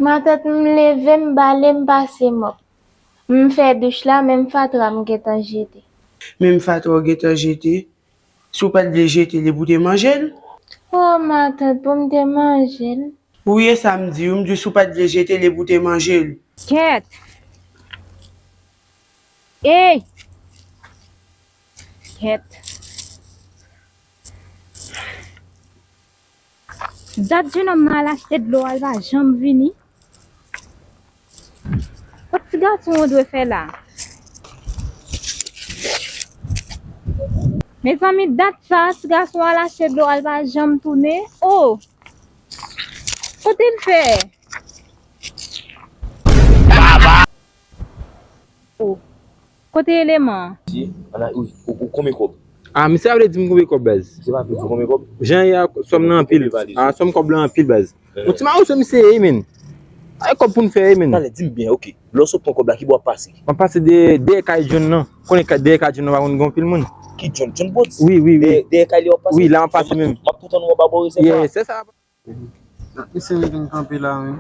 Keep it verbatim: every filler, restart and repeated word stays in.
Matant, m leve, m bale, m pase mòp. M fè douch la, menm fatra m gentan jete. Menm fatra w gentan jete? Si w pa t vle jete li pou w te manje l? O, matant, pou m te manje l? Wi, e sa m di w, m di w si w pa t vle jete li pou w te manje l. Kèt! Ey! Kèt! Dat jenòm nan al achte dlo a, l pa janm vini. Kot ti gason an dwe fè la? Mezanmi, dat sa, ti gason al achte dlo a, l pa janm tounen. O! Kote l fè? O! Kote eleman an? Wi, ou, ou konbyen kòb? A, misye pa vle di m konbyen kòb, baz. Misye pa vle di w konbyen kòb? Jan ye a, sòm nan anpil. A, sòm kòb la anpil, baz. Yon ti mawozo misye ye, men. Ay, kòb pou n fè, men. Talè, di m byen, oke. Lè w sot pran kòb la, ki bò w ap pase? M ap pase dèyè, dèyè kay John nan. Konnen kay, dèyè kay John nan pa konn gen anpil moun. Ki John? John Boats? Wi, wi, wi. Dèyè, dèyè kay li w ap pase? Wi, la m ap pase menm. M ap tou tann ou anba bò rezèv la. Yeah, se sa. Dat misye vin kanpe la menm.